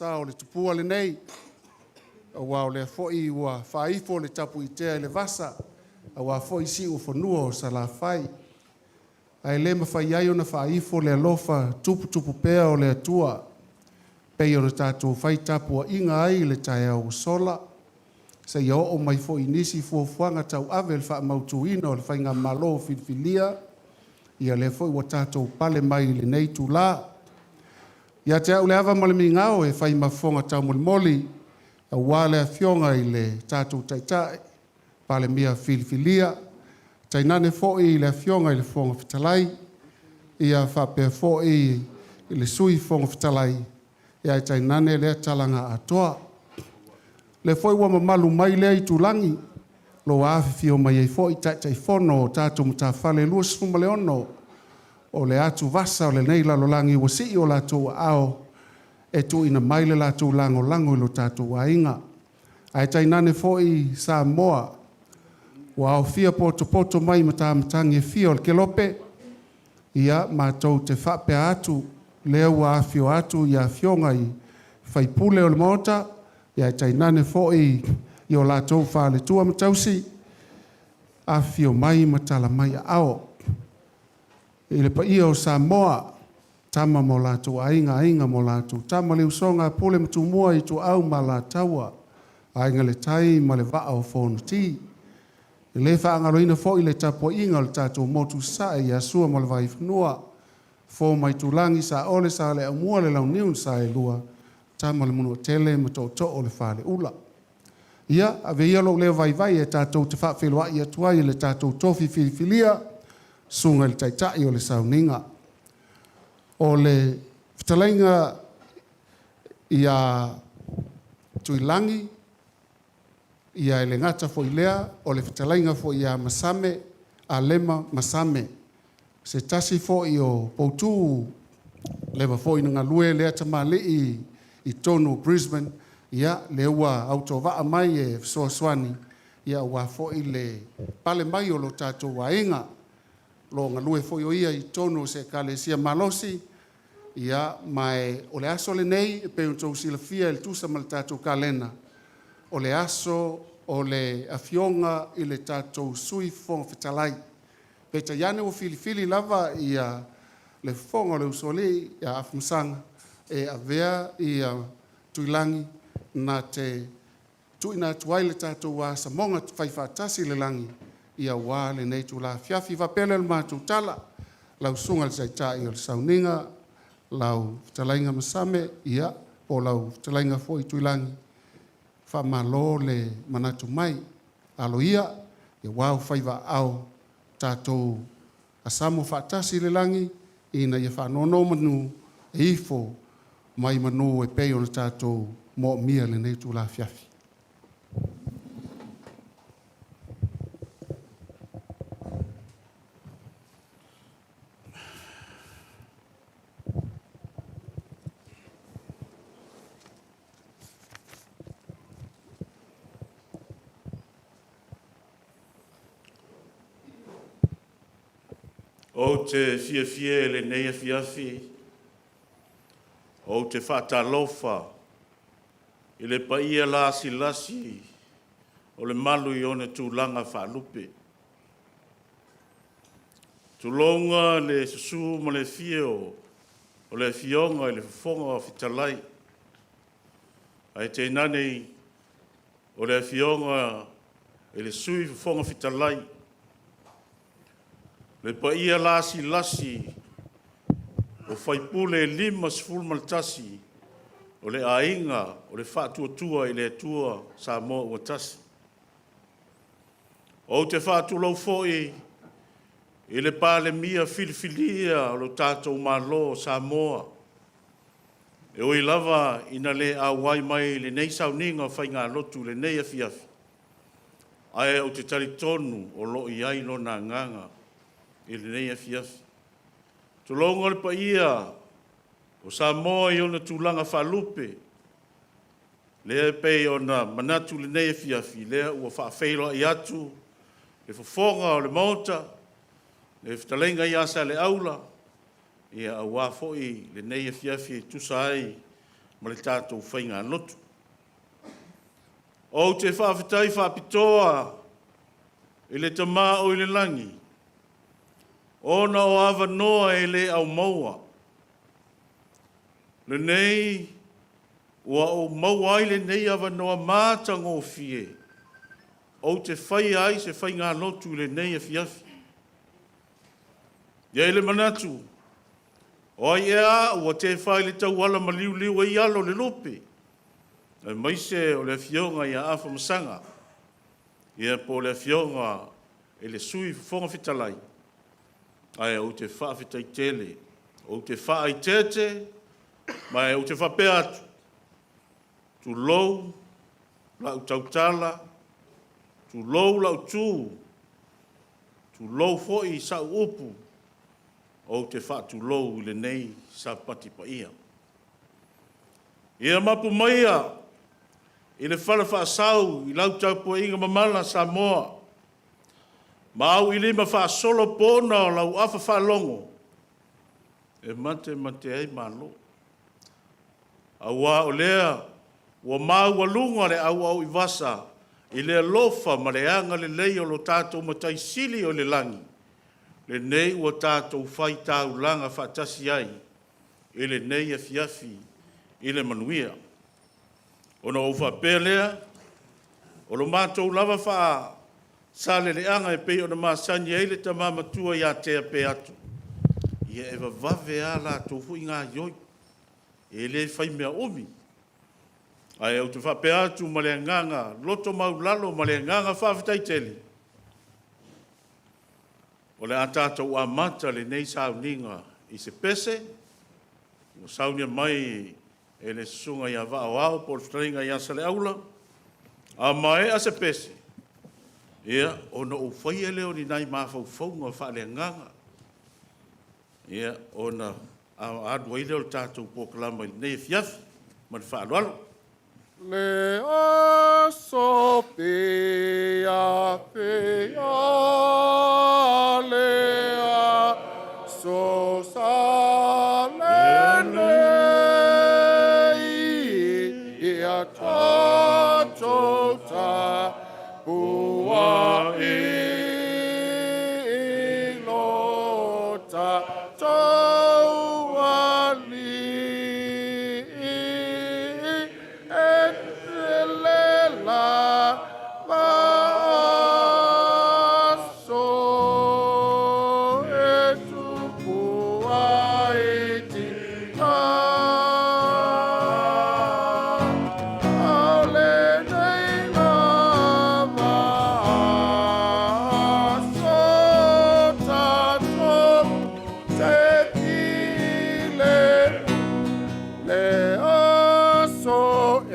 sa o le tupua lenei, aua o lea foi ua faaifo le tapuitea i le vasa, aua foi siuofanua o Salafai. Ae le mafai ai ona faaifo le alofa tuputupu pea o le Atua, pei ona tatou fai tapuaiga ai i le taeao ua sola, seia oo mai foi i nisi fuafuaga tauave i le faamautuina o le Faigamalo filifilia, ia lea foi ua tatou pale mai i lenei itula. Ia te au le ava ma le migao e fai ma fofoga taumolimoli aua le Afioga i le tatou Taitai, Palemia filifilia, tainane foi le Afioga i le Fofoga Fetalai, ia faapea foi i le Sui Fofoga Fetalai, ae tainane lea tala na atoa. O lea foi ua mamalu mai lea itulagi, o lo o afifio mai ai foi Taitaifono o tatou matafale e 26 o le atuvasa o lenei lalolagi ua sii o latou aao e tuuina mai le latou lagolago i lo tatou aiga. Ae tainane foi Samoa ua aofia potopoto mai matamatagi e fia o le kelope, ia matou te faapea atu, lea ua afifio atu ia afioga i faipule o le Maota, ae tainane foi i o latou faletua ma tausi, afifio mai ma tala mai aao. I le paia o Samoa, Tama ma o latou Aiga, Aiga ma o latou Tama, le usoga a Pule ma Tumua, Ituau ma Alataua, Aiga i le Tai ma le Vaa o Fonoti. E le faagaloina foi le tapuaiga o le tatou motu i Sasae ia Sua ma le Vaifanua, Fofo ma Aitulagi, Saole, Saleaaumua, le Launiu na Saelua, Tama a le Manuatele ma Tootoo o le Faleula. Ia, ave ia lou leo vaivai e tatou te faafeiloai atu ai i le tatou tofi filifilia, susuga i le Taitai o le Sauniga. O le fetalaiga ia Tuilagi, ia e le gata foi i lea, o le fetalaiga foi ia Masame Alema Masame, o se tasi foi o poutu ua leva foi ona galue lea tamalii i totonu o Brisbane, ia lea ua autovaa mai e fesoasoani aua foi le pale mai o lo tatou aiga. O lo o galue foi o ia i totonu o se Ekalesia malosi, ma o le aso lenei e pei ona outou silafia e tusa ma le tatou kalena, o le aso o le Afioga i le tatou Sui Fofoga Fetalai. Peitai ane ua filifili lava le fofoga o le Usoalii ia Afamasaga e avea Tuilagi na te tuuina atu ai le tatou asamoga faifaatasi i le lagi aua lenei itula afiafi. Ona faapea lea o le matou tala, lau Susuga i le Taitai o le Sauniga, lau Fetalaiga Masame, ia, po o lau Fetalaiga foi Tuilagi, faamalo le manatu mai. Alo ia aua ou faiva aao, tatou asamo faatasi i le lagi ina ia faanonomanu e ifo mai manu e pei ona tatou moomia i lenei itula afiafi. Ou te fiafia i lenei afiafi, ou te faatalofa i le paia lasilasi o le malu i ona tulaga faalupe. Tulouna le susu ma le afio o le Afioga i le Fofoga Fetalai, ae tainane o le Afioga i le Sui Fofoga Fetalai, le paia lasilasi o sui usufono e 51 o le Aiga o le Faatuatua i le Atua Samoa ua Tasi. Ou te faatulou foi i le Palemia filifilia o lo tatou Malo o Samoa, e ui lava ina le auai mai i lenei sauniga o faigalotu i lenei afiafi, ae ou te talitonu o lo o i ai lona agaga i lenei afiafi. Tulouna le paia o Samoa i ona tulaga faalupe, lea e pei ona manatu i lenei afiafi, lea ua faafeiloai atu le fofoga o le Maota, le fetalaiga ia Saleaula, aua foi lenei afiafi e tusa ai ma le tatou faigalotu. Ou te faafetai faapitoa i le Tama o i le lagi, ona o avanoa e le aumaua. Lenei ua ou maua ai lenei avanoa matagofie ou te faia ai se faigalotu i lenei afiafi. E i ai le manatu, o ai ea au ua tefa i le tauala ma liuliu ai alo o le lupe, aemaise o le afioga ia Afamasaga, ia po o le afioga i le Sui Fofoga Fetalai, ae ou te faafetai tele, ou te faaeteete ma ou te faapea atu, tulou lau tautala, tulou lau tu, tulou foi sau upu, ou te faatulou i lenei Sapati paia. Ia mapu maia i le fala faasau i lau tapuaiga mamala Samoa, ma auilima faasolo pona o lau afa faalogo e matemate ai Malo. Aua o lea ua maualuga le auau i vasa i le alofa ma le agalelei o lo tatou Matai Sili o i le lagi, lenei ua tatou fai taulaga faatasi ai i lenei afiafi i le manuia. Ona ou faapea lea, o lo matou lava faasaleleaga e pei ona masani ai le tama matua ia Tea Peato, ia e vavave lava latou foi gaoioi, e le fai mea umi. Ae ou te faapea atu ma le agaga loto maualalo ma le agaga faafetai tele, o le a tatou amata lenei sauniga i se pese ua saunia mai e le susuga ia Vaa o Ao po o le fetalaiga ia Saleaula. A maea se pese, ia, ona ou faia lea o ni nai mafaufauga faaleagaga, ia, ona alu ai lea o le tatou polokalama i lenei afiafi. Ma le faaaloalo. Le aso fiafia, le aso sa lenei, ia tatou tapuai i lo tatou Alii, e tele lava aso e tupu ai tita. Ao lenei lava aso tatou te file le aso e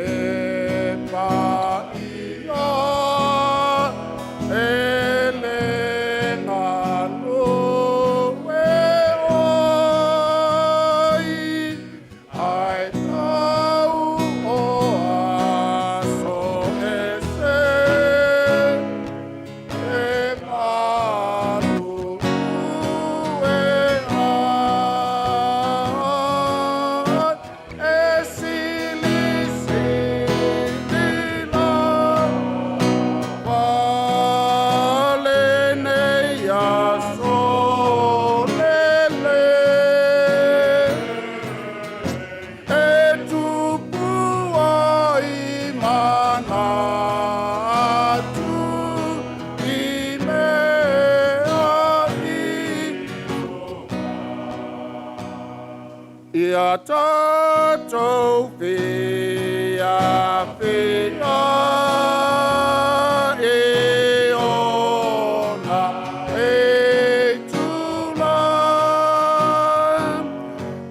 paia e le galue ai ae tau o aso ese e galulue ai e silisili lava lenei aso lele e tupu ai manatu i mea i ia tatou fiafia e ona e tula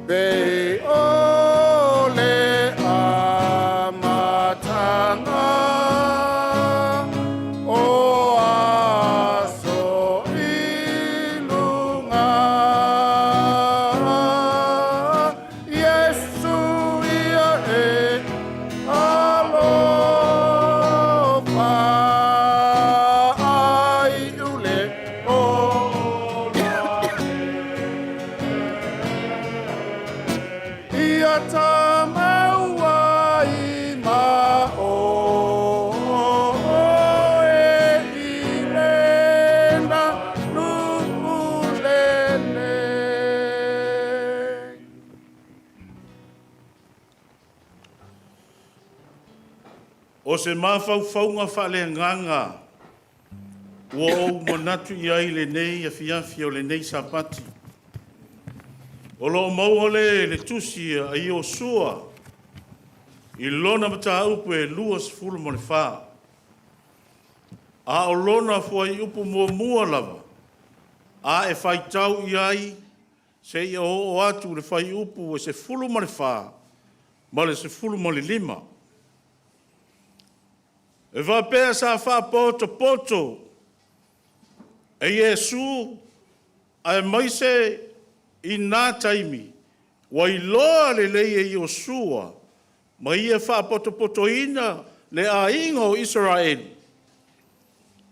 pe o le amataga o aso i luga. Iesu ia e alofa ai ule o ia tamau. O se mafaufauga faaleagaga ua ou manatu i ai i lenei afiafi o lenei Sapati. O lo o maua lea i le tusi a Iosua i lona mataupu e 24. A o lona fuaiupu muamua lava, a e faitau i ai seia oo atu i le fuaiupu e 14 ma le 15. E faapea sa faapotopoto e Iesu aemaise i na taimi ua iloa lelei e Iosua ma ia faapotopotoina le aiga o Isaraelu.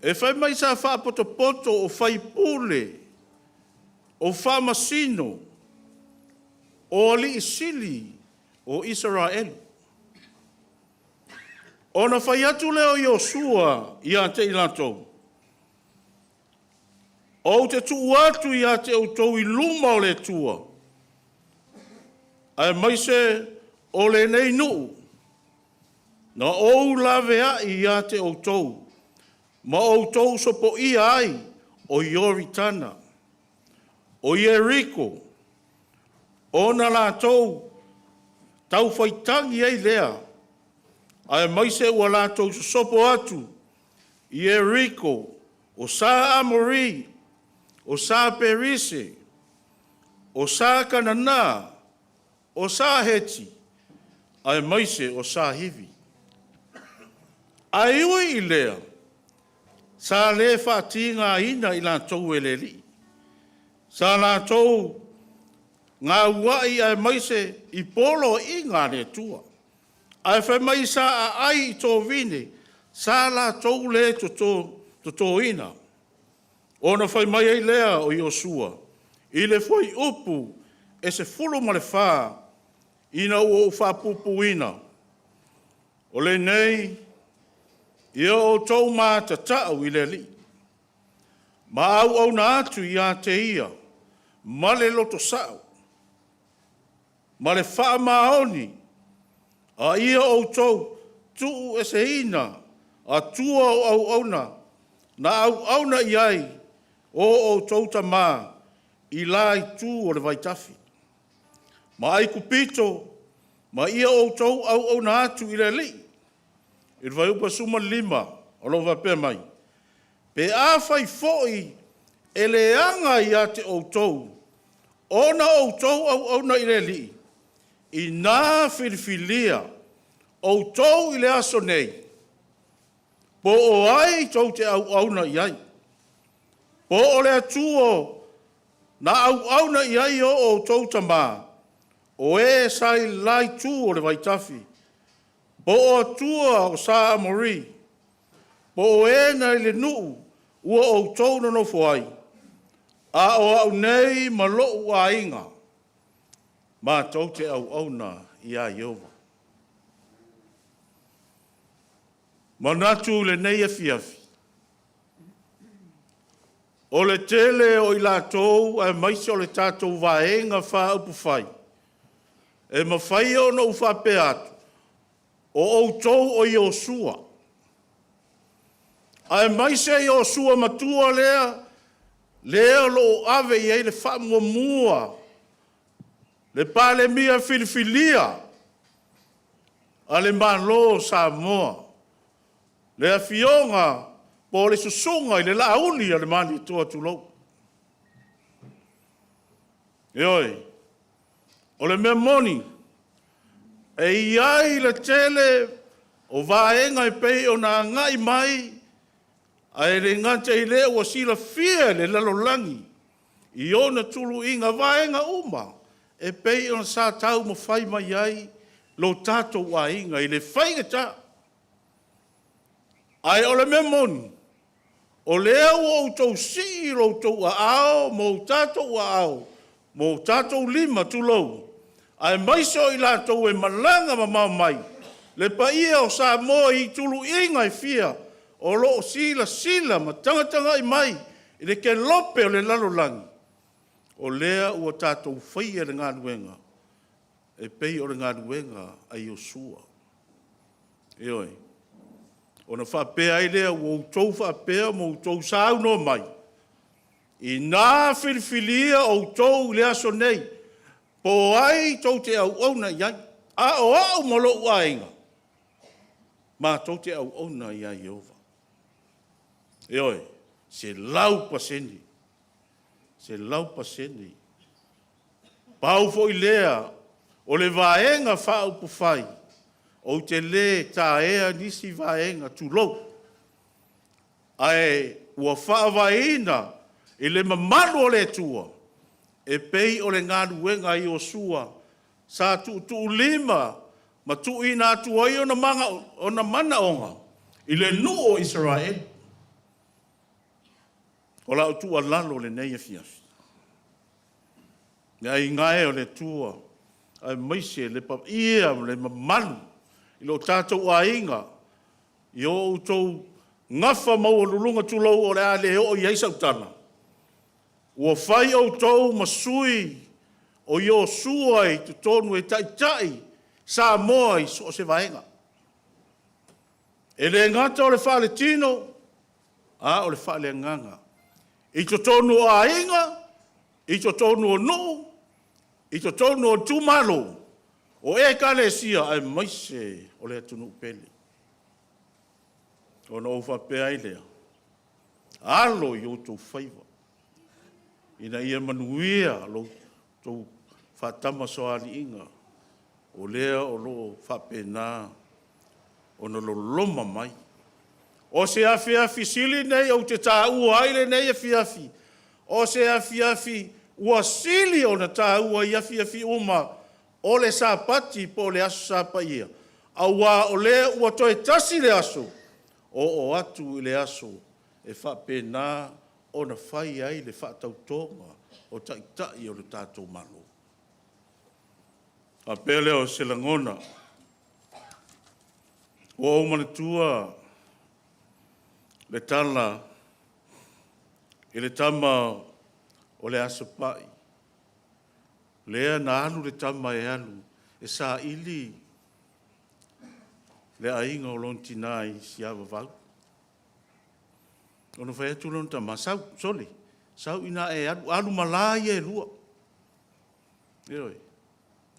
E fai mai sa faapotopoto o faipule, o faamasino, o alii sili o Isaraelu. Ona fai atu lea o Iosua ia te i latou, “Ou te tuu atu ia te outou i luma o le Atua, aemaise o lenei nuu na ou laveai ia te outou, ma outou sopoia ai o Ioritana, o Ieriko, ona latou taufaitagi ai lea, aemaise ua latou sosopo atu Ieriko, o sa Amori, o sa Perise, o sa Kanana, o sa Heti, aemaise o sa Hivi. Ae ui i lea, sa le faatigaina i latou e le Alii. Sa latou gauai aemaise i poloaiga a le Atua. Ae fai mai sa aai i tovine, sa latou le totoina. Ona fai mai ai lea o Iosua i le fuaiupu e 14, ina ua ou faapuupuuina, o lenei, ia outou matatau i le Alii, ma auauna atu ia te Ia ma le loto sao ma le faamaoni, a ia outou tuueseina atua o auauna na auauna i ai o outou tama i la itu o le vaitafe, ma Aikupito, ma ia outou auauna atu i le Alii.” I le fuaiupu 15 o lo o faapea mai, “Pe afai foi e leaga ia te outou ona outou auauna i le Alii, ina filifilia outou i le aso nei, po o ai tou te auauna i ai, po o le Atua na auauna i ai o outou tama, o e sa i le la itu o le vaitafe, po o atua o sa Amori, po o e na i le nuu ua outou nonofo ai. A o au nei ma lou aiga, matou te auauna ia Ieova.” Manatu i lenei afiafi, o le tele o i latou aemaise o le tatou Vaega Faaupufai, e mafai ona ou faapea atu, o outou o Iosua, aemaise Iosua matua lea o lo o ave i ai le faamuamua, le Palemia filifilia a le Malo o Samoa, le Afioga po o le Susuga i le Laauli a le Malietoa, tulou. Ioe. O le mea moni, e i ai le tele o vaega e pei ona agai mai, ae le gata i lea ua silafia e le lalolagi i ona tuluiga vaega uma e pei ona sa taumafai mai ai lo tatou aiga i le faigata. Ae o le mea moni, o lea ua outou sii lo outou aao ma o tatou aao ma o tatou lima, tulou, aemaise o i latou e malaga mamao mai, le paia o Samoa i tuluiga e fia o lo o silasila ma tagatagai mai i le kelope o le lalolagi, o lea ua tatou faia le galuega e pei o le galuega a Iosua. Ioe. Ona faapea ai lea, ua outou faapea ma outou saunoa mai, ina filifilia outou i le aso nei, po o ai tou te auauna i ai, a o au ma lou aiga, matou te auauna ia Ieova. Ioe, 100%, 100%. Pau foi lea o le Vaega Faaupufai ou te le taea nisi vaega, tulou, ae ua faavaeina i le mamalu o le Atua e pei o le galuega a Iosua sa tuutuulima ma tuuina atu ai ona manaoga i le nuu o Isaraelu. O lau tuualalo i lenei afiafi, le aiga e o le Atua, aemaise le paia ma le mamalu i lo tatou aiga, i o outou gafa maualuluga, tulou, o le a le oo i ai sau tala, ua fai outou ma sui o Iosua i totonu e taitai Samoa i so o se vaega. E le gata o le faaletino, a o le faaleagaga. I totonu o aiga, i totonu o nuu, i totonu o itumalo, o ekalesia, aemaise o le atunuu pele. Ona ou faapea ai lea, alo i outou faiva ina ia manuia lo outou faatamasoaliiga, o lea o lo o faapena ona loloma mai. O se afiafi sili lenei ou te taua ai lenei afiafi, o se afiafi ua sili ona taua i afiafi uma o le Sapati po o le Aso Sa Paia, aua o lea ua toe tasi le aso, oo atu i le aso e faapena ona fai ai le faatautoga o Taitai o le tatou Malo. Ona faapea lea o se lagona, ua ou manatua le tala i le tama o le Aso Pai, lea na alu le tama e alu e saili le aiga o lona tina i Siavavau. Ona fai atu lea o lona tama, sau sole, sau ina e alu, alu ma la ia e lua. Ioe.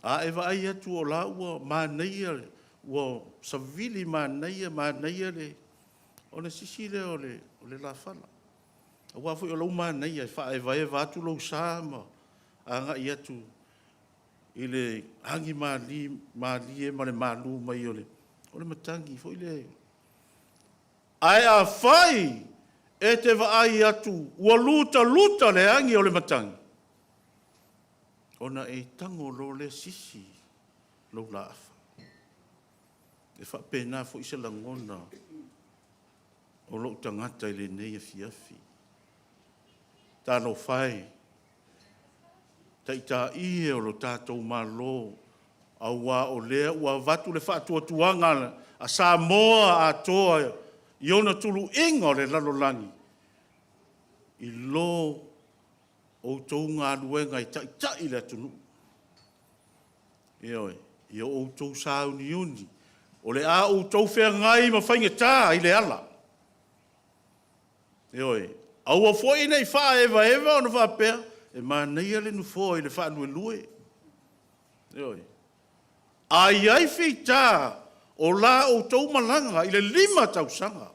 A e vaai atu o la ua manaia, ua savili manaia, manaia le... ona sisi lea o le lafala. Aua foi o lou manaia e faaevaeva atu lou sa ma agai atu i le agi malie ma le malu mai o le matagi foi lea. Ae afai e te vaai atu ua lutaluta le agi o le matagi, ona e tago loa lea sisi lou laafa. E faapena foi se lagona o lou tagata i lenei afiafi. Talofa e, taitai e o lo tatou Malo, aua o lea ua avatu le faatuatuaga a Samoa atoa i ona tuluiga o le lalolagi i lo outou galuega e taitai le atunuu. Ioe, ia outou sauniuni, o le a outou feagai ma faigata i le ala. Ioe, aua foi ne i faaevaeva ona faapea, e manaia le nofoa i le faaluelue. Ioe. A i ai fita o la outou malaga i le 5 tausaga,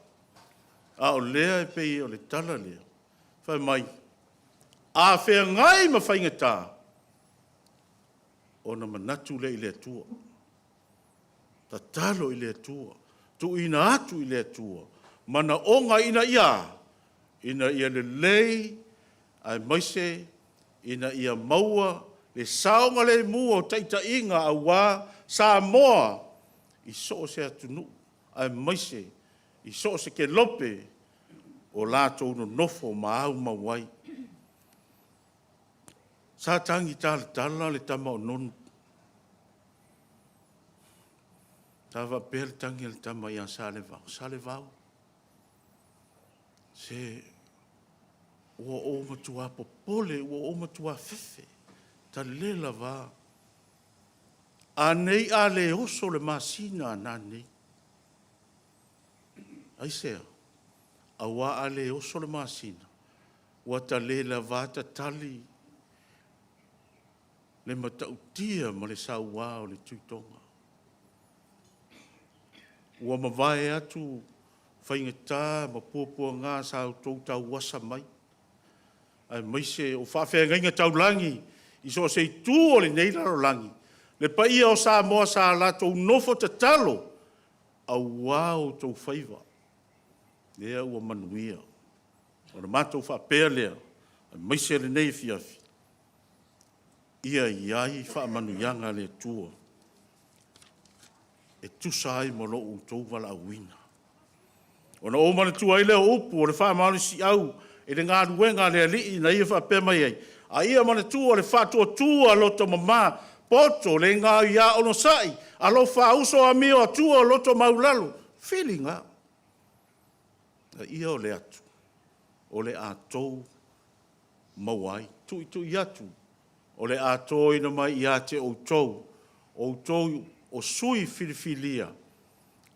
a o lea e pei o le tala lea, fai mai, a feagai ma faigata, ona manatu lea i le Atua, tatalo i le Atua, tuuina atu i le Atua manaoga ina ia a? Ina ia lelei aemaise ina ia maua le saogalemu o taitaiga aua Samoa i so o se atunuu aemaise i so o se kelope o latou nonofo ma aumau ai. Sa tagi talatala le tama o Nonu. Sa faapea le tagi a le tama ia Salevao, “Salevao, se ua ou matua popole, ua ou matua fefe, tale lava. A nei a le oso le masina a nanei.” Aisea? Auā a le oso le masina, ua ta le lavā tatali le matautia ma le sauā o le Tuitoga. Ua mavae atu faigata ma puapuaga sa outou tauasa mai, aemaise o faafeagaiga taulagi i so o se itu o lenei lalolagi, le paia o Samoa sa latou nofo tatalo aua outou faiva, lea ua manuia. Ona matou faapea lea, aemaise lenei afiafi, ia i ai faamanuiaga a le Atua e tusa ai ma lo outou valaauina. Ona ou manatua ai lea o upu o le faamalosiau i le galuega a le Alii na ia faapea mai ai, “A ia manatua le faatuatua loto mama, poto le gaoia onosai, alofa uso amio Atua loto maualalo, filiga.” A ia o le atu, o le a outou maua ai, tuitui atu, o le a toina mai ia te outou, o outou o sui filifilia,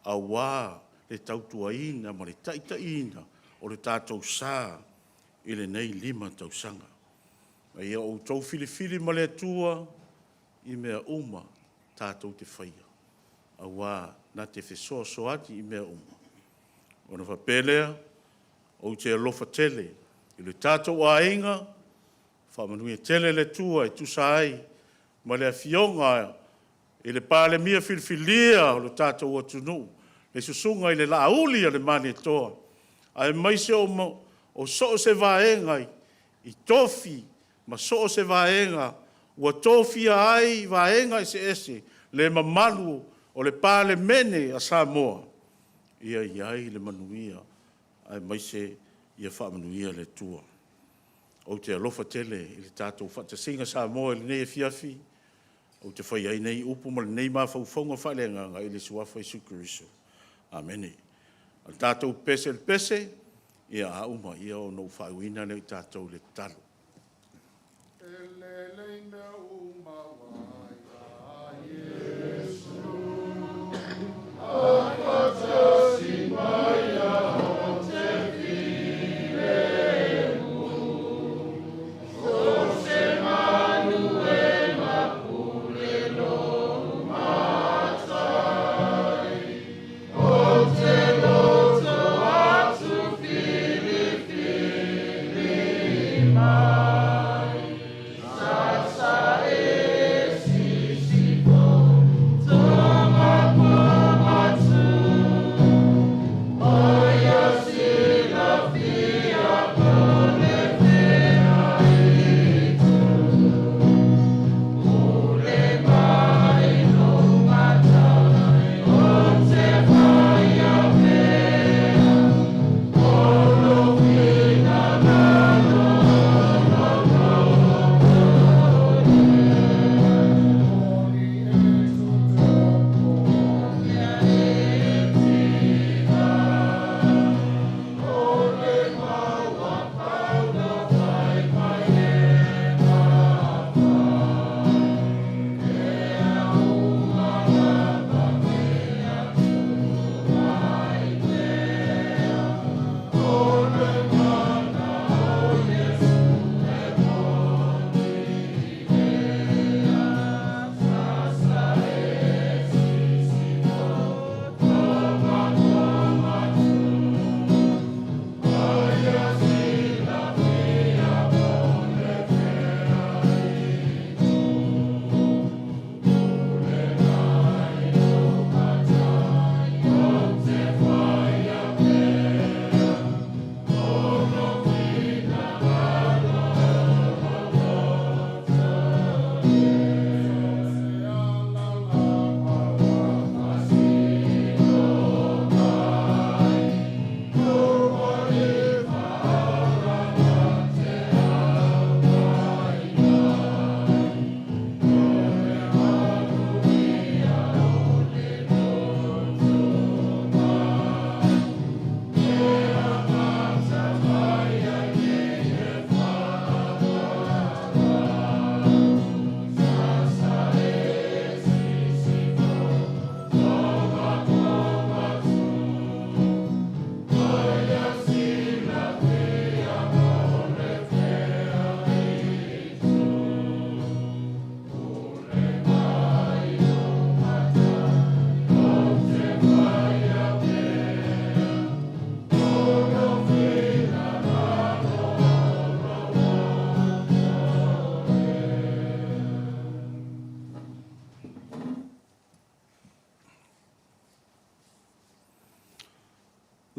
aua le tautuaina ma le taitaiina o le tatou sa i lenei 5 tausaga. A ia outou filifili ma le Atua i mea uma tatou te faia, aua na te fesoasoani i mea uma. Ona faapea lea, ou te alofa tele i lo tatou aiga, faamanuia tele le Atua e tusa ai ma le Afioga i le Palemia filifilia o le tatou atunuu, le Susuga i le Laauli a le Malietoa, aemaise o so o se vaega i tofi ma so o se vaega ua tofia ai vaega eseese le mamalu o le Palemene a Samoa, ia i ai le manuia aemaise ia faamanuia le Atua. Ou te alofa tele i le tatou faatasiga Samoa i lenei afiafi, ou te faia ai nei upu ma lenei mafaufauga faaleagaga i le Suafa o Iesu Keriso. Amene. O le tatou pese i le pese, ia a uma ona ou faaiuina lea o tatou i le tatalo. E lelei mea uma ua ia Iesu, a faatasi mai ia o te filemu. So se galuega pule lou Matai, ou te loto atu filifili mai. Sa sa.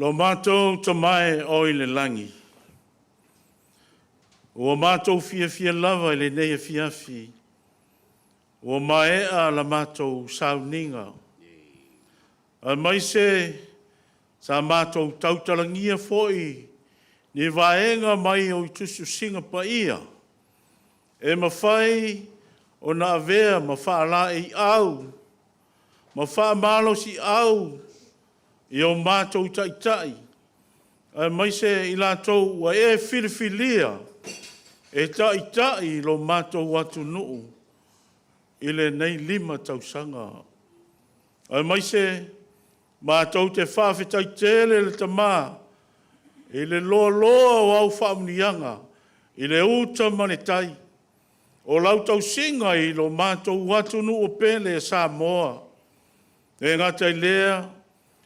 Lo matou Tama e o i le lagi, ua matou fiafia lava i lenei afiafi, ua maea la matou sauniga. Aemaise sa matou tautalagia foi ni vaega mai ou tusitusiga paia e mafai ona avea ma faalaeiau ma faamalosiau i o matou taitai, aemaise i latou ua e filifilia e taitai lo matou atunuu i lenei 5 tausaga. Aemaise matou te faafetai tele le Tama i le loaloa o au faamanuiaga i le uta ma le tai, o lau tausiga i lo matou atunuu pele Samoa. E le gata i lea,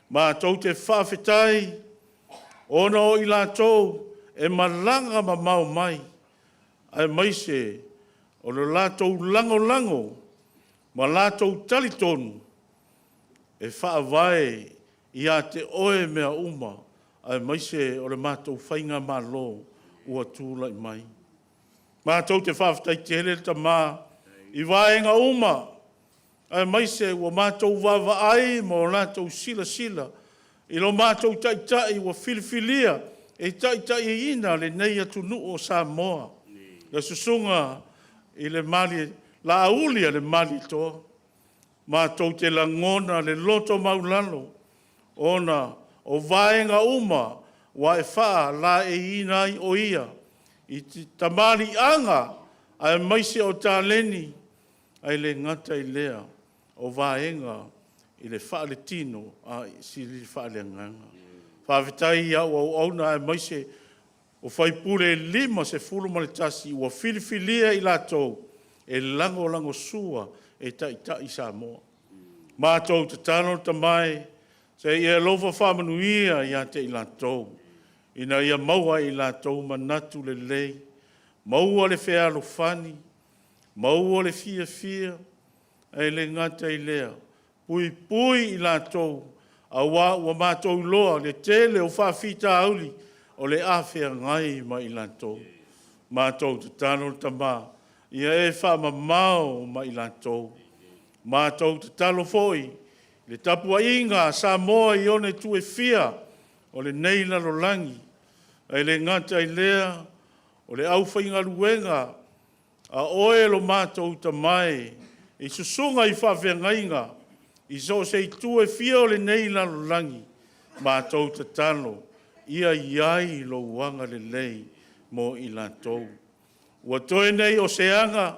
matou te faafetai ona o i latou e malaga mamao mai, aemaise o le latou lagolago ma latou talitonu e faavae ia te Oe mea uma, aemaise o le matou Faigamalo ua tulai mai. Matou te faafetai tele le Tama i vaega uma, aemaise ua matou vaavaai ma o latou silasila i lo matou Taitai ua filifilia e taitaiina lenei atunuu o Samoa, le Susuga i le Lauli a le Malietoa. Matou te lagona le loto maualalo ona o vaega uma ua e faalaeiina ai o ia i tamaliiaga aemaise o taleni, ae le gata i lea o vaega i le faaletino a i le faaleagaga. Faafetai i au auauna aemaise o sui usufono e 51 ua filifilia i latou e lagolagosua e taitai Samoa. Matou tatalo le Tama e, se i e alofa faamanuia ia te i latou, ina ia maua e i latou manatu lelei, maua le fealofani, maua le fiafia, ae le gata i lea, puipui i latou, aua ua matou iloa le tele o faafitauli o le a feagai ma i latou. Matou tatalo le Tama, ia e faamamao ma i latou. Matou tatalo foi i le tapuaiga a Samoa i ona itu e fia o lenei lalolagi, ae le gata i lea o le aufaigaluega a oe lo matou Tama e, i susuga i faafeagaiga i so o se itu e fia o lenei lalolagi, matou tatalo ia i ai lou agalelei mo i latou. Ua toe nei o se aga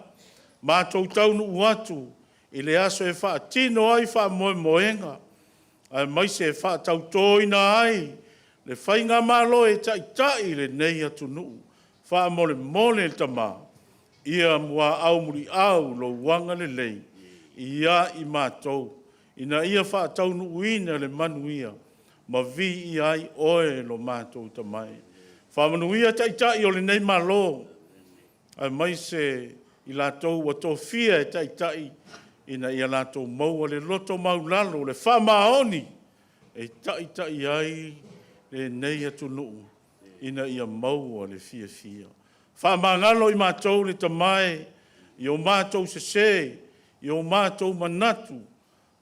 matou taunuu atu i le aso e faatino ai faamoemoega, aemaise e faatautoina ai le Faigamalo e taitai lenei atunuu. Faamolemole le Tama, ia muaau muliau lou agalelei ia i matou, ina ia faataunuuina le manuia ma viia ai Oe lo matou Tama e. Faamanuia Taitai o lenei Malo, aemaise i latou ua tofia e taitai, ina ia latou maua le loto maualalo, le faamaoni e taitai ai lenei atunuu ina ia maua le fiafia. Faamagalo i matou le Tama e i o matou sese, i o matou manatu,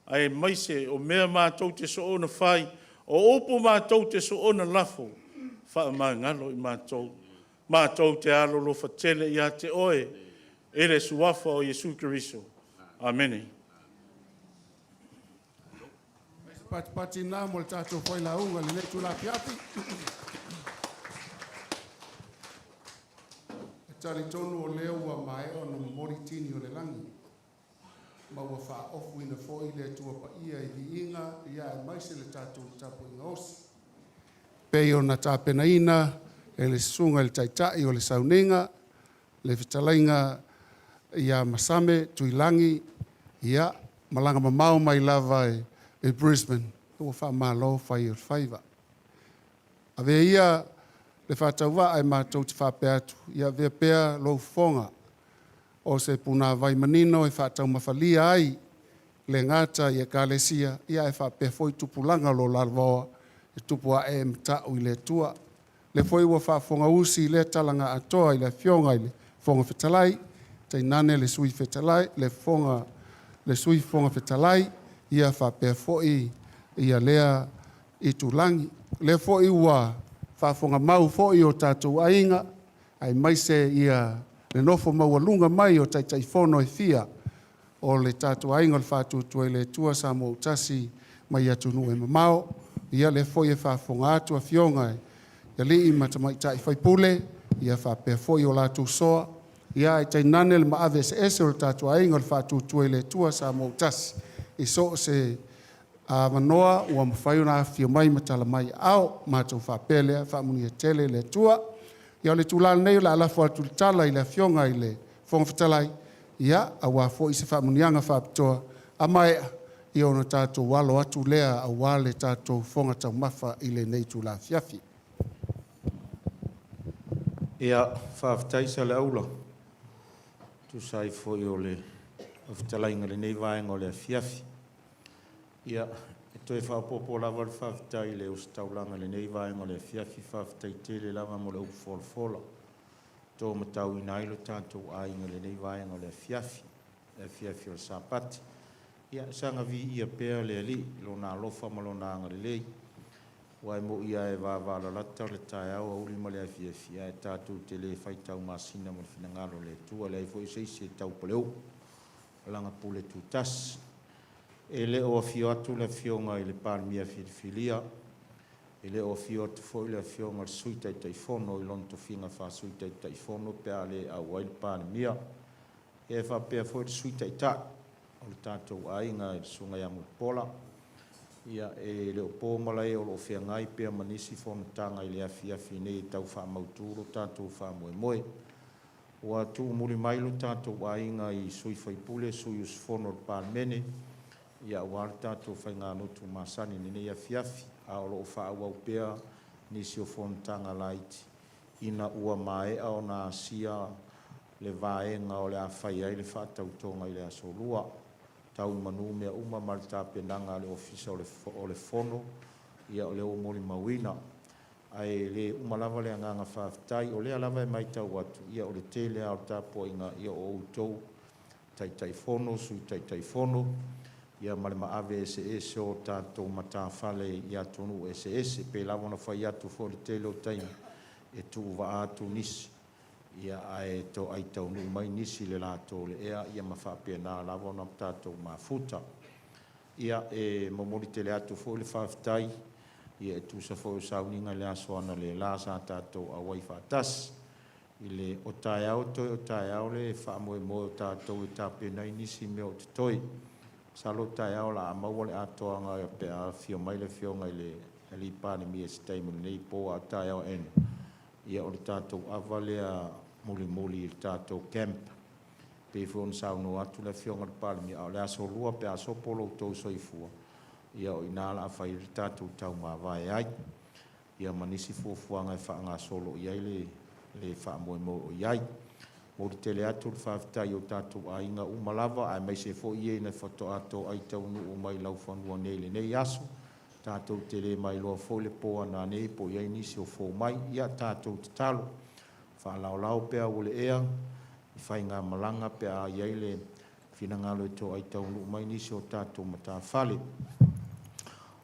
aemaise o mea matou te soona fai, o upu matou te soona lafo, faamagalo i matou. Matou te alolofa tele ia te Oe, i le Suafa o Iesu Keriso. Amene. Patipati na mo le tatou failauga i lenei itula afiafi. E talitonu o lea ua maea ona momoli tini o le lagi ma ua faaofuina foi le Atua Paia i viiga ia aemaise le tatou tapuaiga osi. Pei ona tapenaina e le susuga i le Taitai o le Sauniga, le fetalaiga ia Masame Tuilagi, ia, malaga mamao mai lava i Brisbane, ua faamalo fai o le faiva. Avea ia le faatauvaa e matou te faapea atu, ia avea pea lou fofoga o se punāvai manino e faataumafalia ai le gata i ekalesia, ia ae faapea foi tupulaga o lo o lalovaoa. E tupu a'e e mata'u i le Atua. Lea foi ua faafofogausi i lea tala na atoa i le Afioga i le Fofoga Fetalai, tainane le Sui Fetalai, le Fofoga le Sui Fofoga Fetalai, ia faapea foi ia lea itulagi. O lea foi ua faafofoga foi o tatou aiga aemaise ia le nofo maualuga mai o Taitaifono e fia o le tatou Aiga o le Faatuatua i le Atua Samoa ua Tasi mai atunuu e mamao. Ia lea foi e faafofoga atu afioga i alii ma tamaitai sui usufono ia faapea foi o latou soa, ae tainane le maave eseese o le tatou Aiga o le Faatuatua i le Atua Samoa ua Tasi i so o se avanoa ua mafai ona afifio mai ma tala mai aao. Ona matou faapea lea, faamanuia tele le Atua. Ia o le itula lenei o le a lafo atu le tala i le Afioga i le Fofoga Fetalai aua foi se faamanuiaga faapitoa. A maea ona tatou alo atu lea aua le tatou fofoga taumafa i lenei itula afiafi. Ia, faafetai Saleaula e tusa ai foi o le fetalaiga i lenei vaega o le afiafi. Ia, e toe faaopoopo lava le faafetai i le ositaulaga i lenei vaega o le afiafi, faafetai tele lava mo le upu folafola ua tolmatauina ai lo tatou aiga i lenei vaega o le afiafi, le afiafi o le Sapati. Ia saga viia pea le Alii i Lona alofa ma Lona agalelei, aua e moni lava e vavalalata le taeao, aoauli ma le afiafi, ae tatou te le faitau masina ma le finagalo o le Atua, e leai foi se isi e taupaleu'u o Lana pule tutasi. E le o afio atu le Afioga i le Palemia filifilia, e le o afio atu foi le Afioga i le Sui Taitaifono i lona tofiga faa-Sui Taitaifono pe a le auai le Palemia, e faapea foi le Sui Taitai o le tatou aiga le Susuga ia Mulipola. Ia e le o po malae o lo o feagai pea ma nisi fonotaga i le afiafi nei e tau faamautu lo tatou faamoemoe. Ua tuumuli mai lo tatou aiga i sui usufono, sui usufono o le Palemene aua le tatou faigalotu masani i lenei afiafi, a o lo o faaauau pea nisi o fonotaga laiti ina ua maea ona asia le vaega o le a fai ai le faatautoga i le Aso Lua. Tau i manu mea uma ma le tapenaga a le Ofisa o le Fono, ia o lea ua molimauina. Ae le uma lava le agaga faafetai, o lea lava e matau atu, ia o le tele lava o le tapuaiga, ia o outou Taitaifono, Sui Taitaifono, ia ma le maave eseese o tatou matafale i atunuu eseese. E pei lava ona fai atu foi i le tele o taimi, e tuuvaa atu nisi, ae toai taunuu mai nisi i le latou le ea ma faapena lava ona tatou mafuta. Ia, e momoli tele atu foi le faafetai e tusa foi o sauniga i le aso analeila sa tatou auai faatasi. O taeao toe o taeao le faamoemoe o tatou e tapena ai nisi mea o totoe. Masalo o taeao o le a maua le atoaga pe a afio mai le Afioga i le Palemia i se taimi o lenei po, a o taeao aena, ia o le tatou ava lea mulimuli i le tatou camp. E pei foi ona saunoa atu le Afioga i le Palemia, a o le Aso Lua pe a sopo lo outou soifua, ia o i ina o le a fai ai le tatou taumavae ai, ia ma nisi fuafuaga e faagasolo i ai le faamoemoe o i ai. E momoli tele atu le faafetai i o tatou aiga uma lava, aemaise foi e na faatoa toai taunuu mai i laufanua nei i lenei aso. Tatou te le mailoa foi le po a nanei po o i ai nisi o fou mai. Ia tatou tatalo, faalaolao pea aualeea i faigamalaga pe a i ai le finagalo e toai taunuu mai nisi o tatou matafale.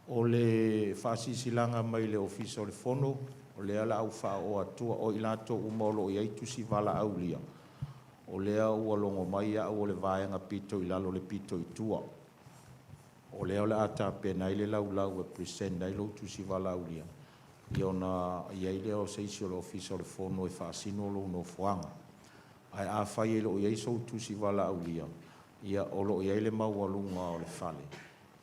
O le faasilasilaga mai le Ofisa o le Fono, o lea o le a ou faaoo atua, o i latou uma o lo o i ai tusi valaaulia, o lea ua logo mai au o le vaega pito i lalo i le pito i tua, o lea o le a tapena ai le laulau e present ai lou tusi valaaulia, ia ona i ai lea o se isi o le Ofisa o le Fono e faasino lou nofoaga. Ae afai e le o i ai sou tusi valaaulia, ia o lo o i ai le maualuga o le fale,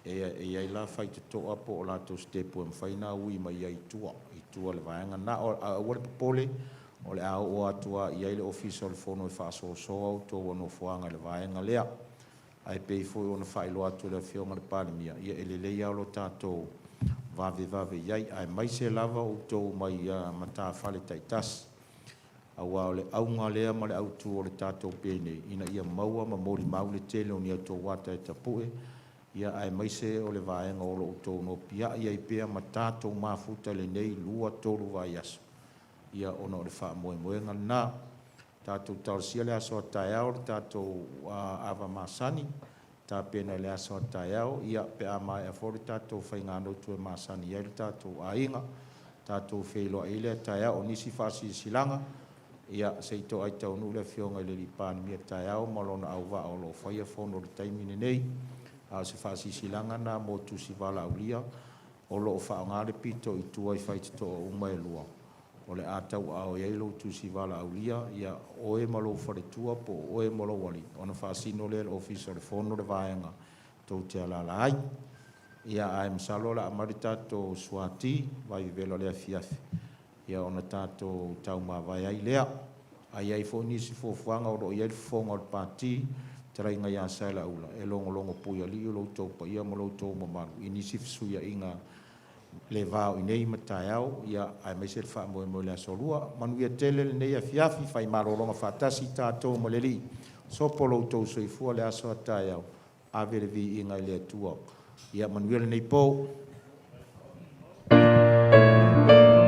e i ai la faitotoa po o latou sitepu e mafai ona ui mai ai i tua i le vaega lena. Ae aua le popole, o le a oo atu lava i ai le Ofisa o le Fono e faasoasoa outou nofoaga i le vaega lea. Ae pei foi ona faailoa atu e le Afioga i le Palemia, ia e lelei lava lo tatou vavevave i ai, aemaise lava outou mai matafale taitasi, aua o le auga lea ma le autu o le tatou penei, ina ia maua ma molimau le tele o ni a outou ata e tapue. Ia aemaise o le vaega o lo o outou nopiai ai pea ma tatou mafuta i lenei 2, 3 vaiaso, ia ona o le faamoemoega lena. Tatou talosia le aso a taeao le tatou ava masani, tapena i le aso a taeao pe a maea foi le tatou faiganotu e masani ai le tatou aiga, tatou feiloai ai lea taeao. O nisi faasilasilaga, ia se i toai taunuu le Afioga i le Palemia taeao ma lona auvaa o lo o faia fono i le taimi lenei. A o se faasilasilaga lena mo tusi valaaulia o lo o faaaoga le pito i tua i faitotoa uma e lua o le a tauaao ai lou tusi valaaulia, ia o oe ma lou faletua po o oe ma lou alii ona faasino lea e le Ofisa o le Fono le vaega tou te alaala ai. Ia, ae masalo o le a aumai le tatou suati, vaivevela o le afiafi ona tatou taumavae ai lea. A i ai foi nisi fuafuaga, o lo o i ai le fofoga o le Pati le fetalaiga ia Saleaula e logologo puialii lo outou paia ma lo outou mamalu i nisi fesuiaiga i le va o i nei ma taeao, aemaise le faamoemoe i le Aso Lua. Manuia tele lenei afiafi, fai malologa faatasi tatou ma le Alii, sopo lo outou soifua i le aso a taeao, ave le viiga i le Atua. Ia manuia lenei po.